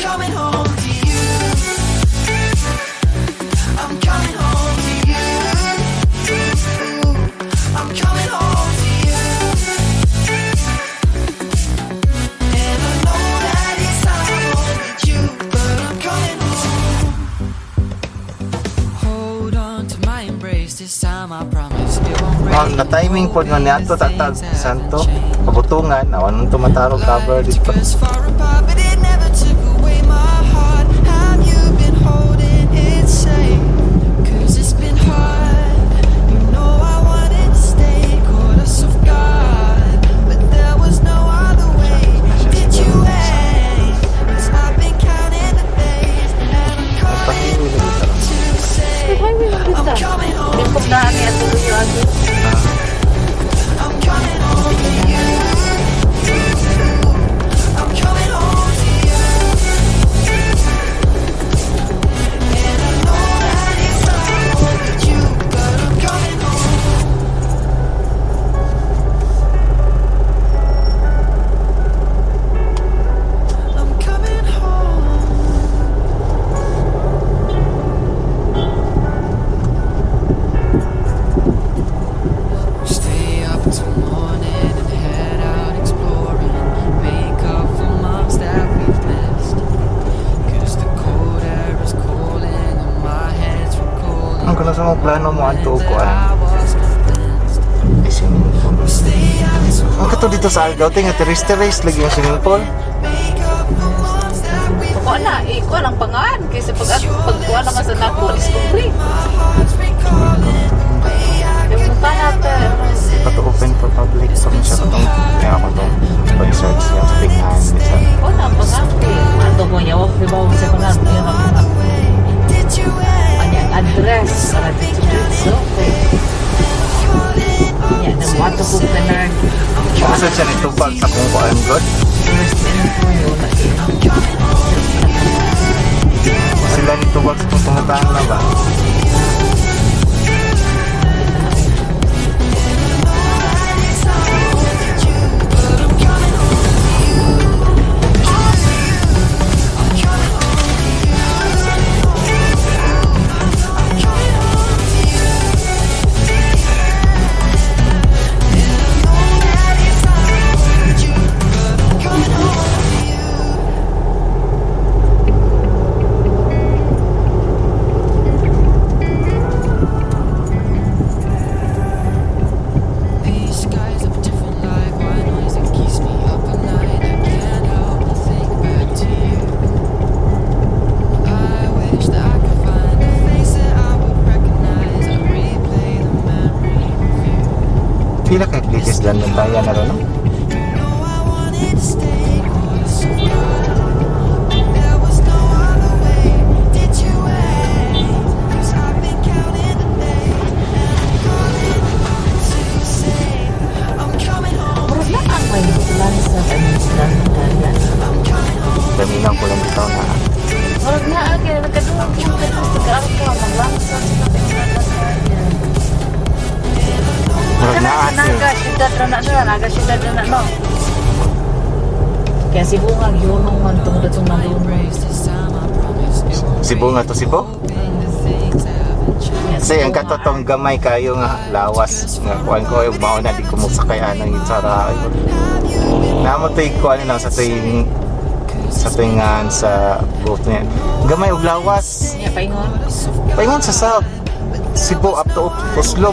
Coming home to you. I'm coming home to you. I'm coming home to you. And I know that it's not with you, but I'm coming home. Hold on to my embrace this time, I promise it won't break. Ma'am, na timing po nga niadto tatag Santo Kabutungan, awan tumatarog cover dito. Took us far apart, but it never took away my heart. Have you been holding it safe? 'Cause it's been hard. You know I wanted to stay, caught us off guard, but there was no other way. Did you wait? 'Cause I've been counting the days, and I'm calling Pahiwi lagi ta. To say I'm coming home. Lingkod na ni ato yung ato. I'm coming home to you. I'm coming home to you. And I know that it's not with you, but I'm coming home. I'm coming home. Stay up till morning and head out exploring. Make up for months that we've missed. 'Cause the cold air is calling and my head's recalling. Ang kuno sa mga plano mo adto ko I an was convinced. Swimming pool. Stay up till Ang kato dito sa Argao ting terrace lagi yung swimming pool. Make up for months that we've Kuha na, eh, kuha lang pangaan. Kaysa pag kuha naman sa nako, discovery. My heart's recalling the way I Yung mukha natin. Pa to open for public so siya katong kaya ako tong pag-search siya sa tingnan sa Kuha na ang pangaan. Ato mo, yawag, di ba, sa pangaan. Yung ang Did you wait? Ano ang address para dito dito. Ya, nagwato ko kanang Asa siya nitubag sa kung kuan god. First info yun na eh. Sila nitubag sa kung pangutan na ba. These skies of a different life, white noise that keeps me up at night. I can't help but think back to you. I wish that I could find a face that I would recognize. I replay the memory of you. Pila kay places dyan ng bayan na ron, no? You know I wanted to stay, caught us off guard. There was no other way. Did you wait? 'Cause I've been counting the days, and I'm calling out to say I'm coming home. Murag na ang may lansa sa London. I'm coming home. Daminaw ko lang bitaw na. Murag na ang kaya nagkaduwa ko ka sa Garca, maglansa sa kapit. Murag naa Kana siya. Naga syudad na na siya, naga syudad na na no. Kaya si Bunga yunong man tungod itong nalunong. Embrace this time, I promise it won't Cebu nga to Cebu. Hoping the things haven't changed. Kasi ang katotong gamay kayo nga lawas nga kuan ko ay mao na di ko mosakay anang itsara. Namo to'y kuan lang sa tuwing sa boat niya. Gamay og lawas. Niya paingon. Paingon sa south. Cebu up to Oslo.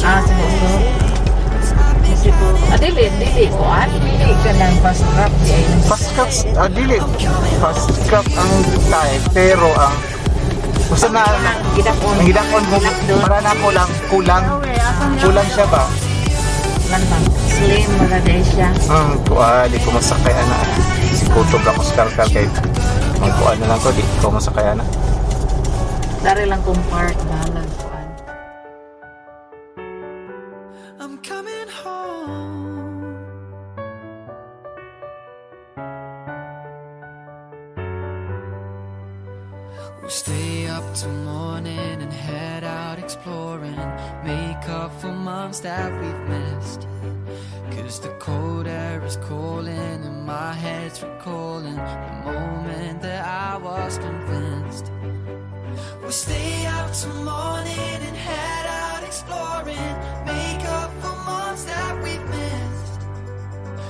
Ah, Cebu. Cebu. Ah, dili, dili kuan, dili ka ng fast track di ay. Fast cup, ah, dili. Fast cup ang type, pero ang basta na Gidakon. ang gidakon mo para na ako lang kulang kulang siya ba? Lan bang slim mga day siya. Kuha, di ko masakay ana. Si kutob ako sa kalkal kay magkuan na lang ko, di ko masakay ana. Dari lang kong park bahalag kuan. I'm coming home. We'll stay up till morning and head out exploring. Make up for months that we've missed. 'Cause the cold air is calling and my head's recalling the moment We stay up till morning and head out exploring. Make up for months that we've missed.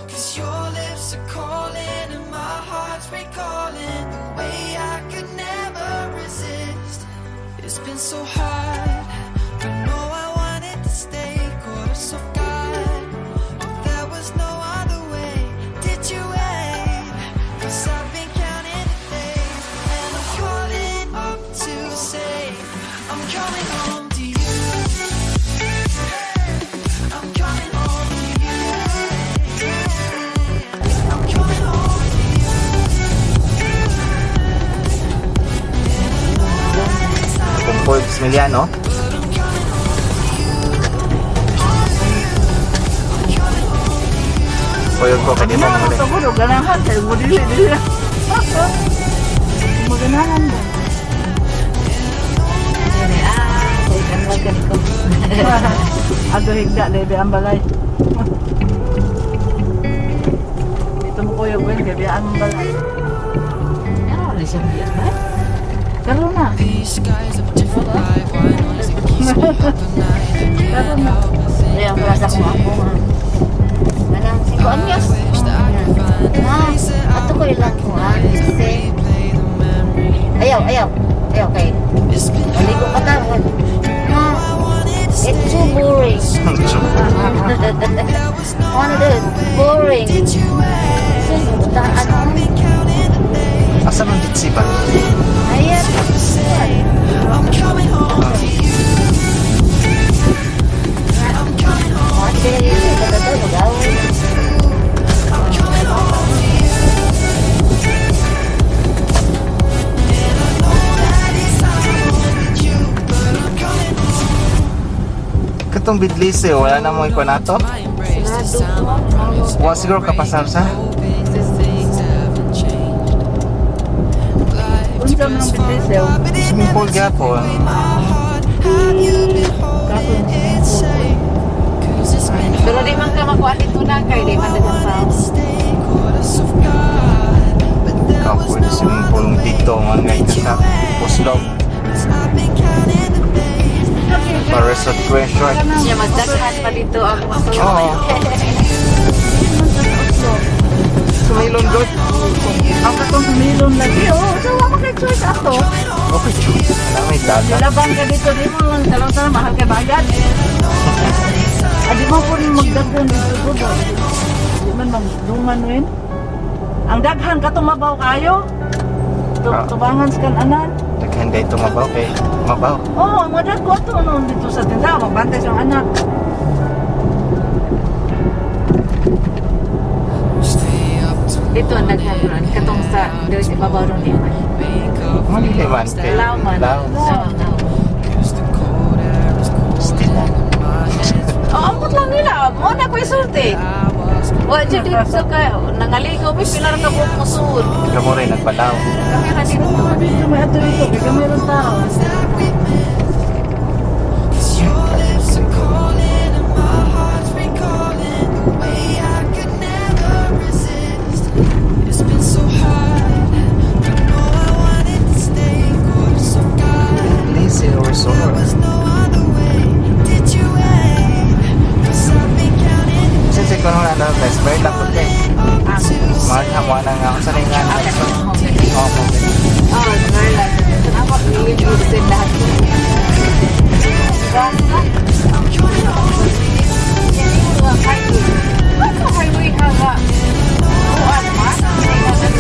'Cause your lips are calling and my heart's recalling the way I could never resist. It's been so hard, but no, I wanted to stay caught us off guard. But there was no other way. Did you wait? 'Cause I've been counting the days and I'm calling up to say I'm coming home to you. I'm coming home to you. I'm coming home to you. And I know that it's not Kung Forbes Miliano, but I'm coming home to you. Home to you. I'm coming home to you. Kuyog ko kay di mo Ano muli. ang tugod, ganahan kay mo dili dili. Maganahan ba? Ah, kay kanwa gani ko. Ato higda lebe ang balay. Dito mo kuya Gwen, gabi ang balay. Ano na siya biya ba? Karon na. These skies of different light, white noise that keeps me up at night. I can't help but think Kaya ang sa akong ako ha. Manang 5 anyos. Wish that I could find a Ah, face that I ato ko ilang kuan. Kasi replay the memory. Ayaw, ayaw. Ayaw kay. It's been Maligo pa ta. Ha, I wanted to it's stay. Too boring. There was no Ano din? Boring. Did you wait? Sus, butaan. I've been counting the days Asa man ditsi ba? Ayan. To say I'm coming home to you. I'm coming home. Mga dili, katato, magaw. I'm coming home to you. And I know that it's not with you, but I'm coming home. Katong Bidlisi, wala na mo ikuan nato? My embrace this time, I promise. Wa siguro kapasar sa? Hoping that things haven't changed. Life Unsa man ang Bidlisiw? but it Swimming pool never took gyapon. Away my heart. Have you been holding it safe? 'Cause it's been Pero di man ka makuha dito na kay di man daghang tao. to stay caught us off guard. But there was Kapoy no swimming pool other way. dito mga ngay sa Oslo. 'Cause I've been counting the days. Pa resort resort. Siya mas daghan pa dito ang gusto. Oo. Sumilon good. Ang katong sumilon lagi, oh. So, wa man kay choice ato. Okay, choice. Wala may dagat. Labang ka dito, di mo lang talong mahal kay bayad. Adi mo po magdaghan dito ko. Di man magdungan win. Ang daghan katong mabaw kayo. Ah. Tubangan sa kananan. Daghan kay tumabaw kay mabaw. Oo, oh, ang mga ko to noon dito sa tindahan, magbantay sa anak. Stay up till Dito ang daghan ron katong sa diri sa ibabaw ron di man. Make up Manili man kay Law man. Law. Law, law. 'Cause the cold air is cold Still. My hands Oh, ambot lang nila. Mo na ko isulti. I was Wa jud dito kay nangaligaw mi pila ra ka buok mosul. Kamo rin nagpalaw. Kami ra dito. Dito may ato dito, kay gamay ron tao. That we missed. 'Cause your lips are calling and my heart's recalling the way I could never resist. It's been so hard. You know I wanted to stay caught us off guard. Bidlisi There Resort. Was no other way. Did you wait? 'Cause I've been counting the Since ikaw nung ano, best friend lang ko kay. up to Mahal na mo na nga. Sa nga Ah, na. katong home. Oo, mo. Oh, girl. Ako, lilig lahat ko. Basta. I'm coming home to you. Ano highway hawa? Kuan ma?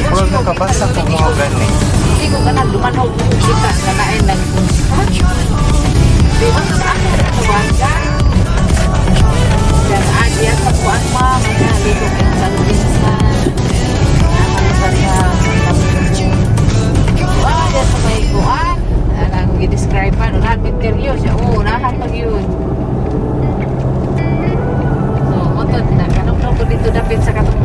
Puro nakabasa ko mga gani. Hindi ko ganang dumanhog ko kita kanain lang. Di ba sa ako nabangga? Dan adya sa kuan ma, mga ligo kayo sa Lubisan. Naman pa niya. Wah, diya sa may kuan. Anang gi-describe pa, unahan misteryo siya. Oo, unahan pag yun. So, motod na. Kanong ko dito dapit sa katong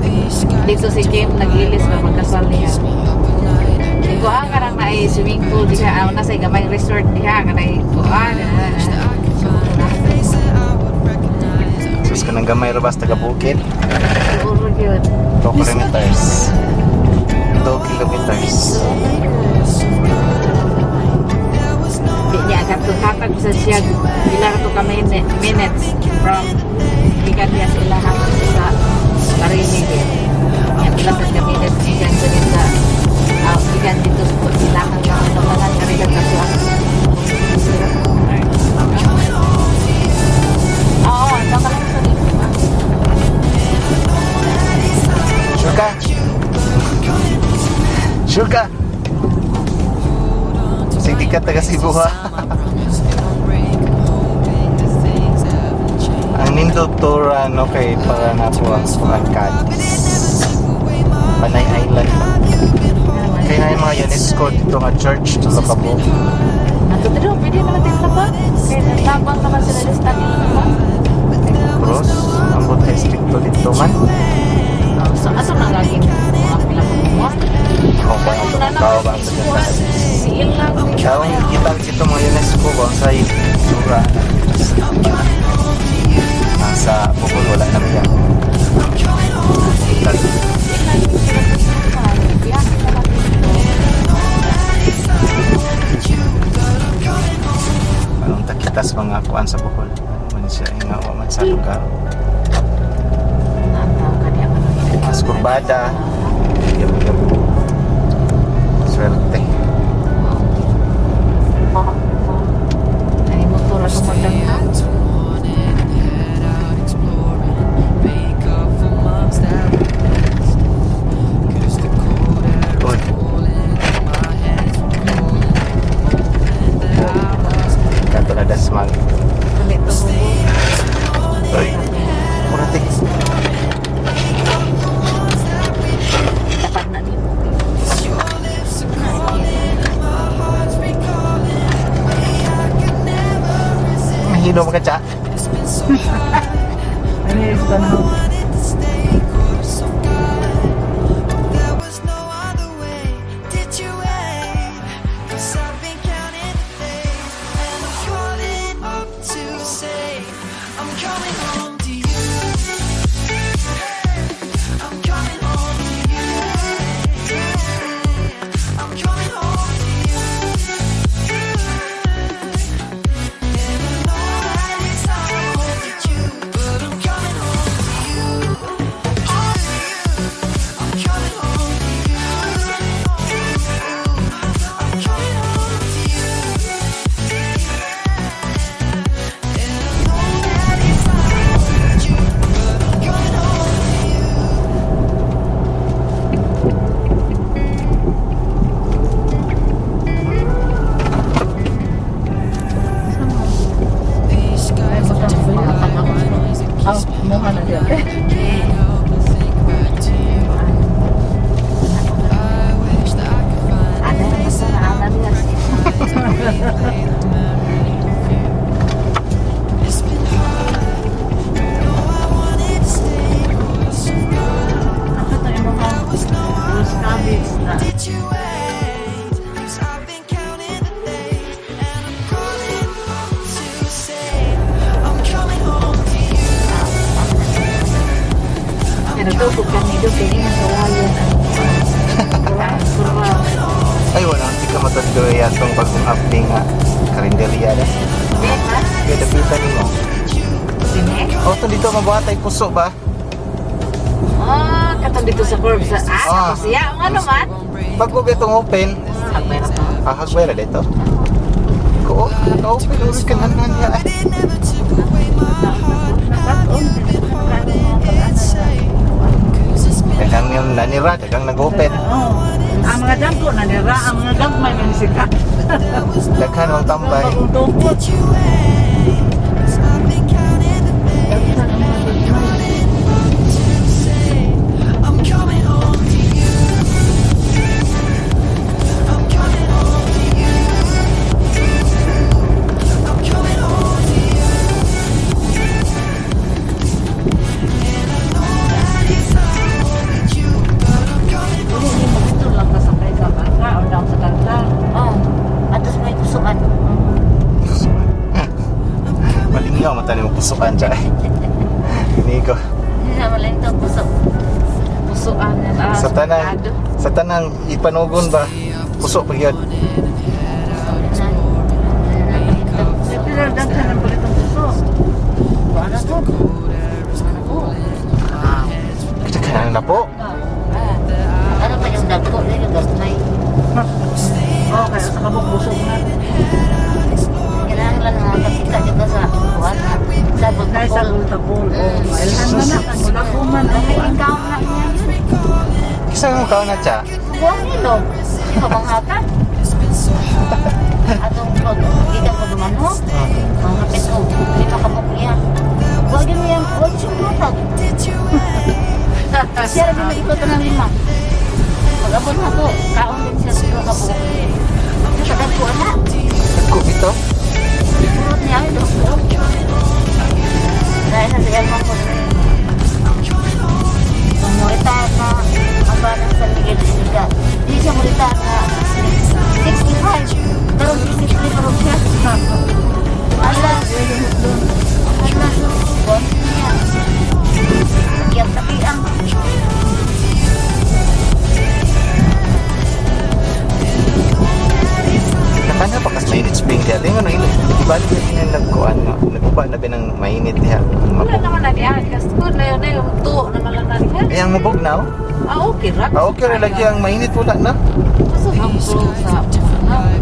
These skies dito si Kim nag-ilis ba magkasal niya. Me up at night. Kuha ka lang na ay swimming pool diha aw na sa gamay resort diha kanay kuha. Wish that I could find a face that I would recognize. Sus ka ng gamay rabas taga bukid. Siguro yun. 2 kilometers. 2 kilometers. Sure ka? Sige, di ka taga Cebu ha. Ang nindot Tora no kay para na po ang kuan Cadiz. Panay Island. Kay na yung mga UNESCO dito nga church tulo ka po. Ato dito, pwede naman tayo labang. Kaya labang naman sila sa nila ba? Cross, ambot ay stricto dito man. Oh, so ato na laging mga pila ka buwan. O kung ang tao ba ang sa Siil lang. Kawang kita dito mga UNESCO ba sa sura. Sa Bohol wala na yan. Siil lang yung sila sa Biyahe na lang dito. Anong takitas mga kuan sa Bohol? Ano man siya nga wa man sa lugar. Nataw ka niya ka Mas kurbada. Yup, yup. Swerte. Ay, motor ako magdangka. Uy. Kato na dasmag. Dali to. Uy. Muratik. Dapat na nimo. Mahilo mo ka, Cha. Ano yung isa na? There was no other way. Did you wait? 'Cause I've been counting the days, and I'm calling up to say I'm coming home to you. I'm coming home to you. I'm coming home to you. And I know that it's not home to you, but I'm coming home to you. Home to you. I'm coming home to you. I'm coming home to you. And I know that it's not home to you, but I'm coming home to you. These skies are Ah, mukha na siya. Can't help but think back to you. I wish that I could find a Ada face na that I ana niya. recognize and replay the memory of you. It's been hard. No, I wanted to stay close to God. Ako ito yung mga There was no Rose other cabbage way. na. Did you wait? 'Cause I've been counting the days, and I'm calling up to say I'm coming home to you. Pero to, kung kami do, kaya nga kawayan ang kurang. Ay, wala. Hindi ka matando yatong bagong update nga. Karinderya na. Hindi, ha? Kaya dapitan nimo. Sine? Oh, to dito mabuhat ay puso ba? Ah, katong dito sa curve sa ah, Ah. tapos siya. Ang ano man? Bago ba itong open? Hagbay na to. Ah, hagbay na dito. Ko, naka-open. Uri ka na niya. But it never took away my heart. Have you been holding it safe? 'Cause it's been Dagang yung nanira, dagang nag-open. Oo. Ang mga dangko na nira, ang mga gagmay man sika. Daghan ang tambay. Bagong tupot. Did you wait? 'Cause I've been counting the days, and I'm calling up to say I'm coming home to you. I'm coming home to you. I'm coming home to you. And I know that it's not home with you, but I'm coming home. Hindi mo dito lang kasakay sa bangka o down sa kanta. Oh, atos may pusukan. Malingaw, mata mo pusukan dyan. Hindi ko. Hindi na malento puso. Pusuan na ah, Sa tanang ipanugon ba? Puso pa yun. May pila daghan ang palitong puso. Wala ko. Daghan na po. Ano pa yung dagko? Yung gagmay. Oh, kaya sa kabok busog na. Kailangan lang nakakita dito sa kuwan. Sa Dahil sa pagpapol. gultapol. Oh, mailhan man na. Mula ko man. Ay, ikaw na niya. Kisa mo kaon na siya? Buwang nilo. Di ba manghatan? Atong pag gikan ko dumanho. Mga hapit ko. Lima ka mo iya. Wag yun yan. Wag siyang matag. Siya rin maikot ng lima. Pag-abot na ko, kaon din siya sa ka buok. Tagal ko na. Nagkubi to? Purot niya ay doktor. Dahil sa siya mo ko. Murita na ang banang San Miguel de Iliga. Di siya murita na 65. Pero 63 pero siya. Ala. Ala. Buwan niya. Iyang takiang. Nakana pa kas mainit spring diha. Tingnan no init. Ibalik na tingnan nagkuan nga. Naguba na ba ng mainit diha. Wala naman na diha. Kasi ko na yun na yung tuo naman lang na diha. Kaya ang mubog now? Ah, okay ra. Ah, okay ra lagi ang mainit wala na. Kaso ang pro sa ano.